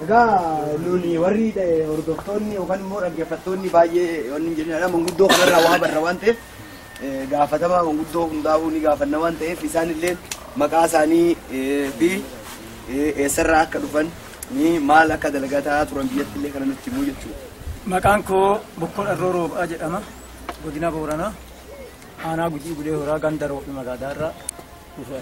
Egaa nuni warri hordoftoonni yookaan immoo dhaggeeffattoonni baay'ee wanni hin jedhinadha. Manguddoo kanarraa waa barra waan ta'eef, gaafatama manguddoo hundaa'uu ni gaafanna waan ta'eef, isaan illee maqaa isaanii fi eessarraa akka dhufan ni maal akka dalagataa turan biyyatti illee kana nutti himuu jechuudha. Maqaan koo Bokkoo Dharroo Roobaa jedhama. Godina Booranaa. Aanaa Gujii Bulee Horaa, ganda Roobni magaalaarraa dhufe.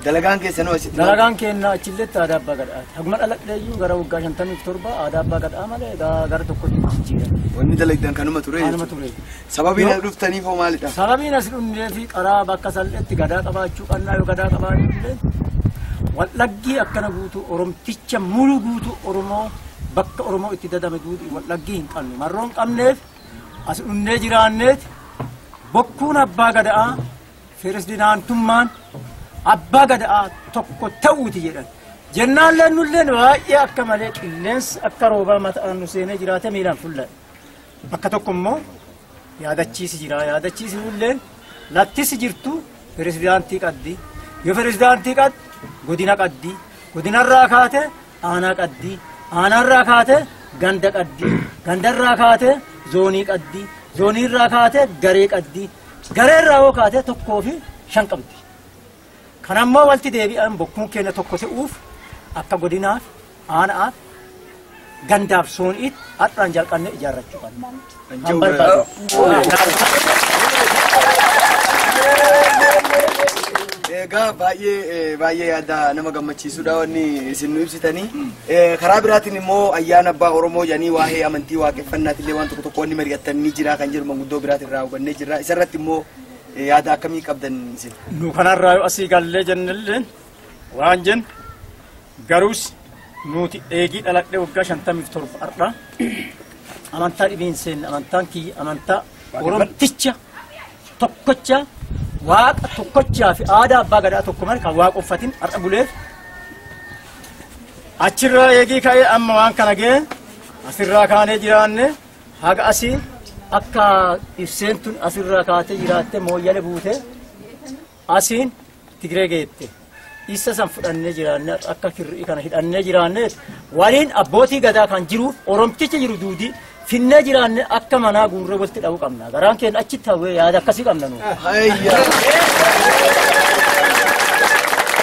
Dalagaan keessanoo asitti? Dalagaan keenya achilletti aadaa abbaa gadaati. Haguma dhaladhe iyyuu gara waggaa 57 aadaa abbaa gadaa malee gara tokko jijjiiran. Wanni dalagdan kanuma ture? Kanuma ture. Sababiin as dhuftaniif hoo maalidha? Sababiin as dhufnee fi qaraa bakka salphetti gadaa qabaachuu qabnaa. Yoo gadaa qabaachuu illee wallaggii akkana guutuu, Oromticha mulu guutuu, Oromoo bakka Oromoo itti dadame guutuu wallaggii hin qabne. Marroo hin qabneef as dhufnee jiraanneet bokkuun abbaa gadaa, pirezidaantummaan abbaa gadaa tokko ta'uuti jedhan. Jennaan lennulleen baay'ee akka malee qilleensi akka roobaa mataan nu seenee jiraate miilaan fuulladha. Bakka tokko immoo yaadachiisi jira. Yaadachiisi nulleen lattisi jirtu pirezidaantii qabdi. Yoo pirezidaantii qabdi, godina qabdi. Godinarraa kaate aanaa qabdi. Aanaarraa kaate ganda qabdi. Gandarraa kaate zoonii qabdi. Zooniirraa kaate garee qabdi. Gareerraa yoo kaate tokkoo fi shan qabdi. Kanammoo walti deebi'an bokkuun keenya tokko ta'uuf akka godinaaf, aanaaf, gandaaf sooniitti har'aan jalqabnee ijaarrachuu qabna. Kan barbaadu. Egaa baay'ee baay'ee yaada nama gammachiisudha wanni isin nu ibsitanii. Karaa biraatiin immoo ayyaana abbaa Oromoo jedhanii waa'ee amantii waaqeffannaatillee waan tokko tokko wanni mari'attan ni jira kan jedhu manguddoo biraatiin irraa hubannee jirra. Isarratti immoo yaada akkamii qabdan isin? Nu kanarraa yoo asii gallee jennelleen waan jennu garuus nuti eegii dhaladhee waggaa 57 har'a amantaa dhibiin seenne. Amantaan kiyya amantaa Oromticha tokkocha, waaqa tokkochaa fi aadaa abbaa gadaa tokko malee kan waaqoffatin har'a buleef achirraa eegii ka'ee amma waan kana ga'e asirraa kaanee jiraanne. Haga asii akka ibseen tun asirraa kaatee jiraatte, Mooyyale buute, asiin Tigree geette, isa san fudhannee jiraanne, akka kirrii kana hidhannee jiraanne, waliin abbootii gadaa kan jiruuf Oromticha jiru duudii finnee jiraanne, akka manaa guurree walitti dha'uu qabna. Garaan keenya achitti hawwee yaada akkasii qabna nu. Hayya.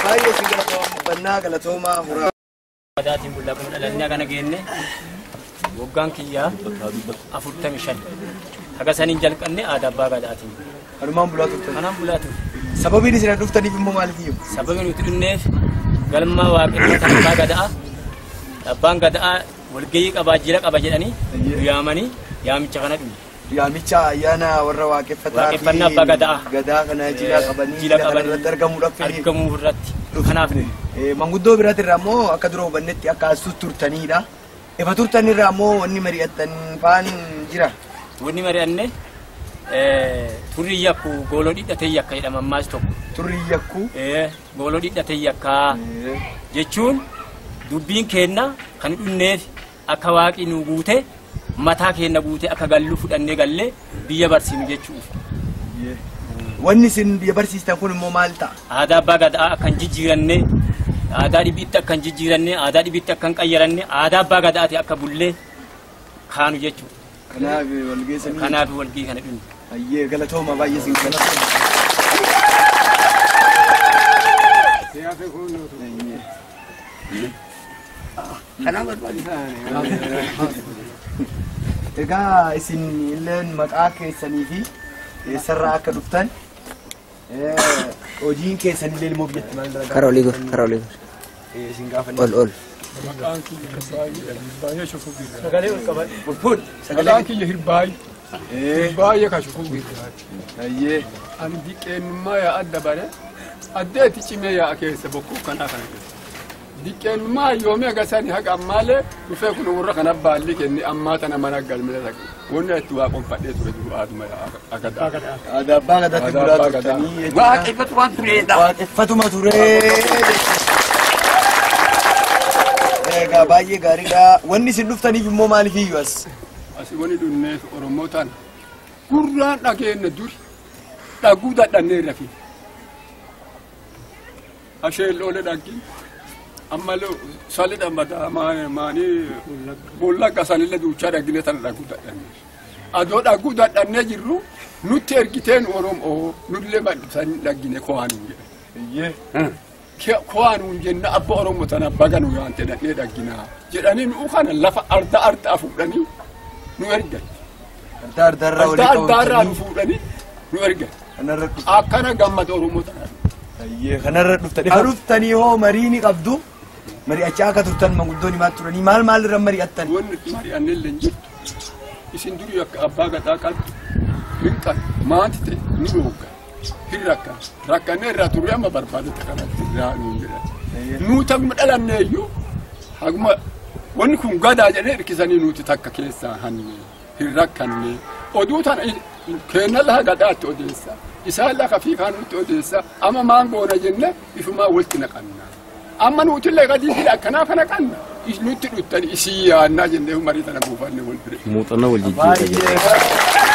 Baay'ee si galatoomfannaa, galatoomaa huraa. Gadaatiin bullaa kun dhalannee kana geenne waggaan kiyyaa 45. Haga saniin jalqabne aadaa abbaa gadaatiin. Kanumaan bulaa turtan. Kanaan bulaa ture. Sababiin isin dhuftaniif immoo maaliif iyyuu? Sababi nuti dhufneef galma waaqeffata abbaa gadaa. Abbaan gadaa walgahii qabaa, jila qaba jedhanii nu yaamanii yaamicha kana dhufne. Yaamicha ayyaana warra waaqeffataa. Waaqeffannaa abbaa gadaa. Gadaa kana jila qabanii jila kana qabanii irratti argamuudhaaf argamuu irratti. Kanaaf nu. Manguddoo biraati irraa immoo akka dura hubannetti akka as turtanidha. Ifa turtan irraa immoo wanni mari'attan faan jira? Wanni mari'anne, turri yakku gooloo dhidhatee yakka jedhama ammaas tokko. Turri yakku. Gooloo dhidhatee yakkaa jechuun dubbiin keenna kan dhunneef akka waaqi nu guute, mataa keenna guute, akka gallu fudhannee gallee biyya barsiinu jechuuf. Wanni isin biyya barsiistan kun immoo maal ta'a? Aadaa abbaa gadaa akka hin jijjiiranne, aadaa dhibiitti akka hin jijjiiranne, aadaa dhibiitti akka hin qayyaranne, aadaa abbaa gadaati akka bullee kaanu jechuudha. Kanaaf wal geessanii. Kanaaf walgii kana dhunne. Ayyee, galatooma, baay'ee isin galatooma. Ayyee. Egaa isin illeen maqaa keessanii fi eessarraa akka dhuftan, hojiin keessan illee immoo biyyatti maal dalagaa? Karaa olii gor, karaa olii gor. Isin gaafanne. Ol ol. Maqaan kiyya Hirbaayee Shufuu Birraa. Sagalee ol qabadhe. Maqaan kiyya Hirbaayee. Hirbaayee ka Shufuu Birraati. Ayyee. Ani diqqeennummaa yaa adda bare addeetti cimee yaa'a keessa bokkuu kanaa kana keessa. Diqqeennummaa yoomii agasanii haga ammaallee dhufee kun warra kana baalli kenne ammaa tana mana galmee dhaqe. Wanni itti waaqonfadhee ture jiru aaduma akka gadaa. Aadaa abbaa gadaatti Aadaa bulaa abbaa gadaa. turtanii jechuudha. Waaqeffatu waan tureedha. Waaqeffatuma turee. Egaa baay'ee gaariidha. Wanni isin dhuftaniif immoo maaliif iyyuu as? Asii wani dhunneef Oromoo tana gurraan dhageenne duri. Dhaguu dadhannee rafi. Asheen loole dhaggi. Ammallee salidha mataa maanii bollagga sanillee duuchaa dhaggine tana dhaguu dadhannee. Adoo dhaguu dadhannee jirru nutti ergiteen Oromoo nullee san dhaggine ko'aanuun jedhe. Ko'aanuun jenna abba Oromoo tana baga nu yaante dhaqnee dhagginaa jedhanii nu kana lafa arda ardaa fuudhanii nu ergan. Arda ardaarraa Arda ardaarraa nu fuudhanii nu ergan. Kanarra dhufta. Akkana gammada Oromoo tana. Kanarra dhufta. Dhuftanii hoo marii ni qabdu. Mari'achaa akka turtan manguddoon himaa turanii maal maal irra mari'attan? Wanni mari'annee illee hin jirtu. Isin durii akka abbaa gadaa qabdu hin qabdu. Maanti ta'e ni dhoogga. Hin rakkan. Rakkannee irraa turre amma barbaadate kanatti irraa nuun jedhan. Nuti haguma dhalannee iyyuu haguma wanni kun gadaa jedhee hirkisanii nuti takka keessaa hanne hin rakkanne. Oduu tana kenna lafa gadaatti odeessa. Isaan lafa fi kaan nutti odeessa. Amma maan goona jenne ifumaa walitti naqanna. Amma nutillee gadii fi akkanaa kana qanna. Nutti dhuttani isii yaannaa jennee marii tana buufanne wal bire. Muuxannoo wal jijjiirra. Baay'ee.